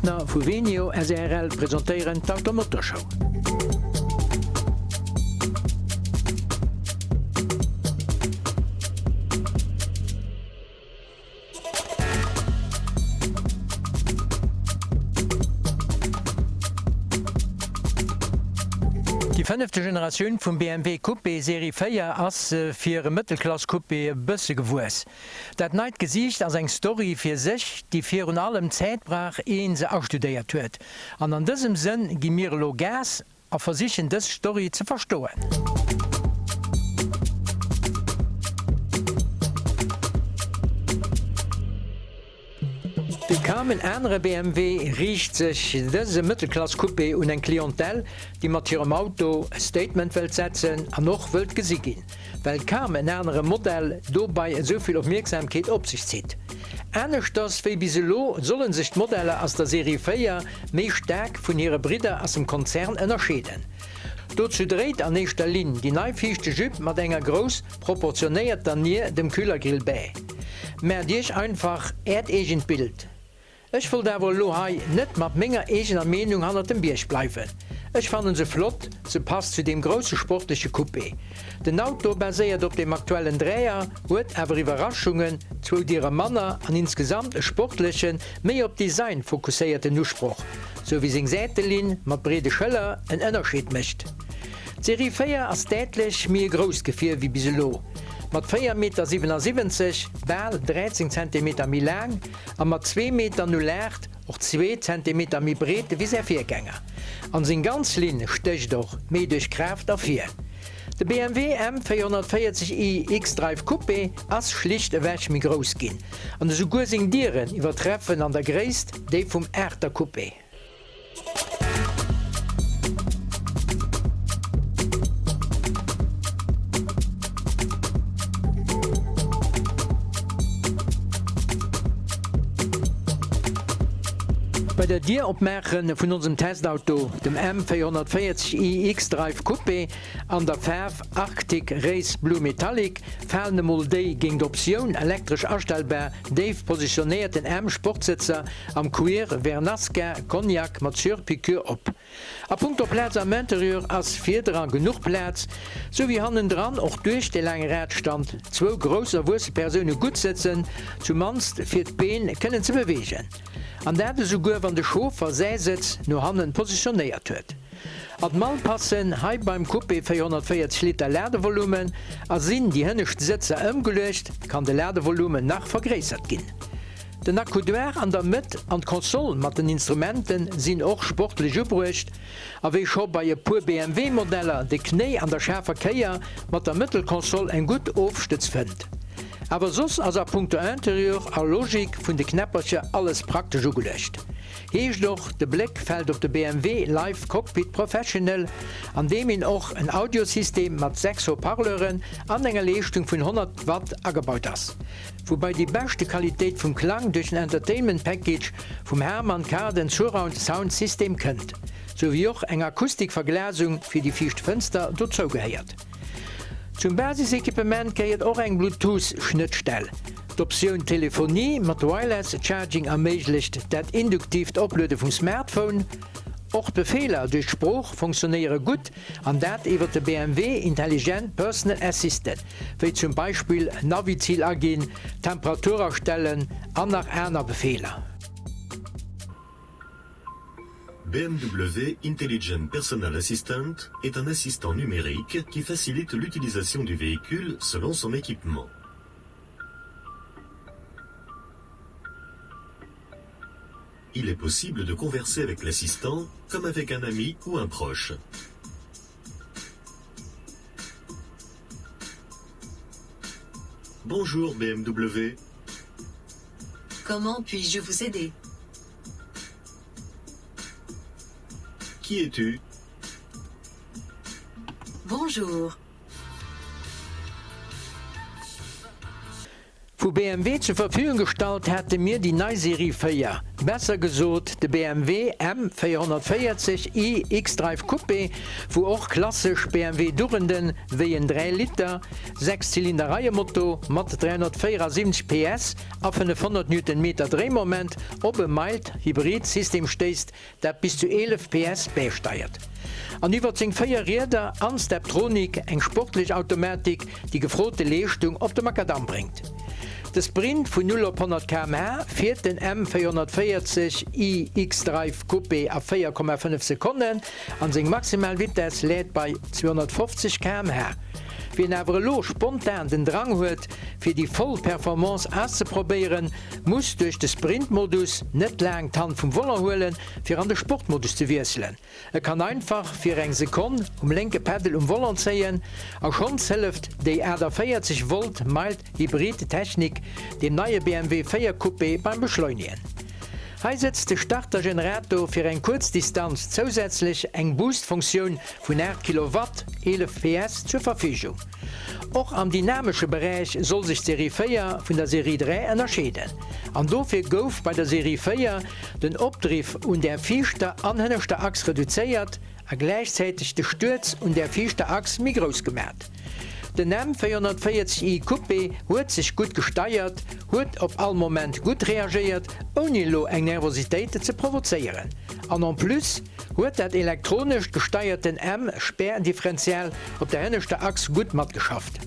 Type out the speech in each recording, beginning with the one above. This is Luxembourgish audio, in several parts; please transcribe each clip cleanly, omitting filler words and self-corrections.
Partner vu Venio sàrl presentéieren d'Automotorshow. Déi fënnefte Generatioun vum BMW Coupé Serie 4 ass fir e Mëttelklass-Coupé e bësse gewuess. Dat neit Gesiicht ass eng Story fir sech, déi virun allem Zäit brauch, eeh een se astudéiert huet. An an dësem Sënn gi mir elo Gas A versichen dës Story ze verstoen. Wéi kaum en anere BMW riicht sech dëse Mëttelklass-Coupé un eng Clientèle, déi mat hirem Auto e Statement wëllt setzen an och wëllt gesi ginn. Well kaum en anere Modell dobei esou vill Opmierksamkeet op sech zitt. Aneschters wéi bis elo solle sech d'Modeller aus der Serie 4 méi staark vun hire Bridder aus dem Konzern ënnerscheeden. Dozou dréit an éischter Linn déi nei viischte Jupe mat enger grouss proportionéierter Nier dem Kühlergrill bäi. Maacht iech einfach äert eegent Bild. Ech wollt awer elo hei net mat menger eegener Meenung hannert dem Bierg bleiwen. Ech fannen se flott, se passt zu deem grousse sportleche Coupé. Den Auto baséiert op dem aktuellen Dräier, huet awer Iwwerraschungen, zwou Diere manner an insgesamt e sportlechen, méi op Design fokusséierten Usproch, sou wéi seng Säitelinn mat breede Schëller en Ënnerscheed mécht. D'Serie 4 ass däitlech méi e grousst Gefier wéi bis elo, mat 4 Meter 77, bal 13 Zentimeter méi laang, a mat zwee Meter 08, och zwee Zentimeter méi breet ewéi säi Virgänger. An seng ganz Linn stécht och méi duerch Kraaft ervir. De BMW M 440 i xDrive Coupé ass schlicht ewech méi grouss ginn, an esouguer seng Dieren iwwertreffen an der Gréisst déi vum Aachter Coupé. Bei der Dier opmaache vun onsem Testauto, dem M 440 i xDrive Coupé an der Faarf Arctic Race Blue Metallic, falen emol déi géint Optioun elektresch astellbar déif positionéierten M Sportsëtzer am Cuir Vernasca Cognac mat Surpiqûre op. A punkto Plaz am Interieur ass virdran genuch Plaz, sou wéi hannendran och duerch de laange Radstand zwou grouss erwuesse Persoune gutt sëtzen, zumannst fir d'Been kënnen ze beweegen. An dat esouguer wann de Chauffer säi Sëtz no hannen positionéiert huet. An d'Mall passen hei beim Coupé 440 Liter Ladevolumen a sinn déi hënnescht Sëtzer ëmgeluecht, kann de Ladevolumen nach vergréissert ginn. Den Accoudoir an der Mëtt an d'Konsole mat den Instrumenten sinn och sportlech ubruecht a wéi scho bei e puer BMW-Modeller de Knéi an der schaarfer Kéier mat der Mëttelkonsole eng gutt Ofstëtz fënnt. Awer soss ass a punkto Interieur a Logik vun de Knäppercher alles praktesch ugeluecht. Heescht och, de Bléck fält op de BMW Live Cockpit Professional, an deem een och en Audiosystem mat 6 Haut-parleuren an enger Leeschtung vun 100 Watt agebaut ass. Woubai déi beschte Qualitéit vum Klang duerch den Entertainment Package vum Harman Kardon Surround Sound System kënnt, sou wéi och eng Akustikverglasung fir déi viischt Fënster dozou gehéiert. Zum Basisequipement gehéiert och eng Bluetooth-Schnëttstell. D'Optioun Telefonie mat Wireless Charging erméiglecht dat induktiivt Opluede vum Smartphone. Och d'Befeeler duerch d'Sprooch funktionéiere gutt, an dat iwwer de BMW Intelligent Personal Assistant, wéi zum Beispill Navi-Zil aginn, Temperatur astellen an nach aner Befeeler. BMW Intelligent Personal Assistant est un assistant numérique qui facilite l'utilisation du véhicule selon son équipement. Il est possible de converser avec l'assistant comme avec un ami ou un proche. Bonjour BMW. Comment puis-je vous aider Qui es-tu Bonjour. Vu BMW zur Verfügung gestallt hate mir déi nei Serie 4, besser gesot de BMW M 440 i xDrive Coupé, wou och klassesch BMW Dugenden wéi en 3 Liter Sechszylinder-Reiemotor mat 374 PS a 500 Newtonmeter Dréimoment op e Mild Hybrid System stéisst, dat bis zu 11 PS bästeiert. An iwwert seng 4 Rieder an Steptronic, eng sportlech Automatik, déi gefrote Leeschtung op de Makadamm bréngt. De Sprint vun 0 op 100 km/h fiert den M 440 i xDrive Coupé a 4,5 Sekonnen an seng maximal Vitess läit bei 250 km/h. Wien awer elo spontan den Drang huet, fir déi voll Performance auszeprobéieren, Muss duerch de Sprint-Modus net laang d'Hand vum Volant huelen, fir an de Sport-Modus ze wiesselen. E kann einfach fir eng Sekonn um lénke Pedal um Volant zéien a schonns hëlleft déi 48 Volt Mild Hybrid Technik dem neie BMW 4 Coupé beim Beschleunegen. Hei sëtzt de Starter-Generator fir eng kuerz Distanz zousätzlech eng Boost-Funktioun vun 8 Kilowatt, 11 PS, zur Verfügung. Och am dynamesche Beräich soll sech d'Serie 4 vun der Serie 3 ënnerscheeden. An dofir gouf bei der Serie 4 den Opdriff un der viischter an hënneschter Achs reduzéiert a gläichzäiteg de Stuerz un der viischter Achs méi grouss gemat. Den M 440 i Coupé huet sech gutt gesteiert, huet op all Moment gutt reagéiert, ouni elo eng Nervositéit ze provozéieren. An en plus huet dat elektronescht gesteierten M-Spärdifferential op der hënneschter Achs gutt matgeschafft.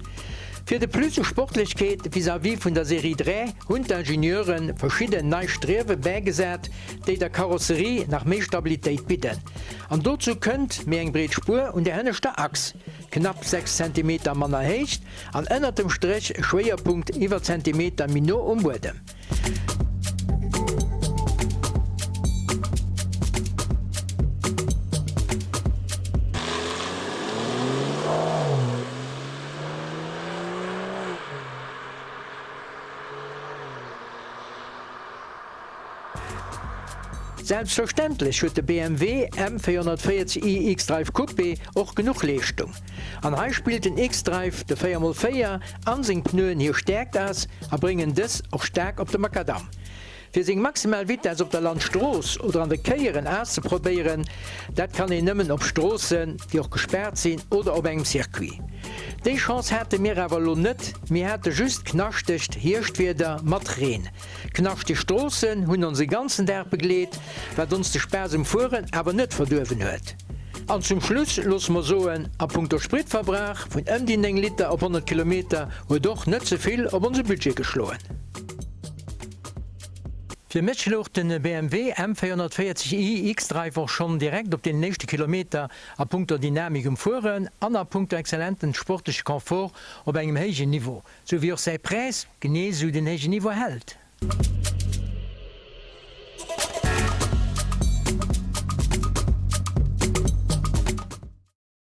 Fir de Plus u Sportlechkeet vis-à-vis vun der Serie 3 hunn d'Ingenieure verschidden nei Striewe bäigesat, déi der Karosserie nach méi Stabilitéit bidden. An dozou kënnt méi eng breet Spuer un der hënneschter Achs, knapp 6 Zentimeter manner Héicht an ënnert dem Stréch e Schwéierpunkt iwwer Zentimeter méi no um Buedem. Selbstverständlech huet de BMW M 440 i xDrive Coupé och genuch Leeschtung. An hei spillt den xDrive, de 4x4, an seng Pneuen hir Stäerkt aus a bréngen dës och staark op de Makadamm. Fir seng maximal Vitess op der Landstrooss oder an de Kéieren auszeprobéieren, dat kann een nëmmen op Stroossen, déi och gespaart sinn oder op engem Circuit. Déi Chance hate mir awer elo net, mir hate just knaschtegt Hierschtwieder mat Reen. Knaschteg Stroossen hunn ons e ganzen Dag begleet, wat ons de Spaass um Fueren awer net verduerwen huet. An zum Schluss loosse mer soen, a punkto Spritverbrauch vun ëm déi 9 Liter op 100 Kilometer huet och net ze vill op onse Budget geschloen. Fir mech louch den BMW M 440 i xDrive och schonn direkt op deenen éischte Kilometer a punkto Dynamik um Fueren an a punkto exzellenten sportleche Confort op engem héijen Niveau. Sou wéi och säi Präis genee sou den héijen Niveau hält.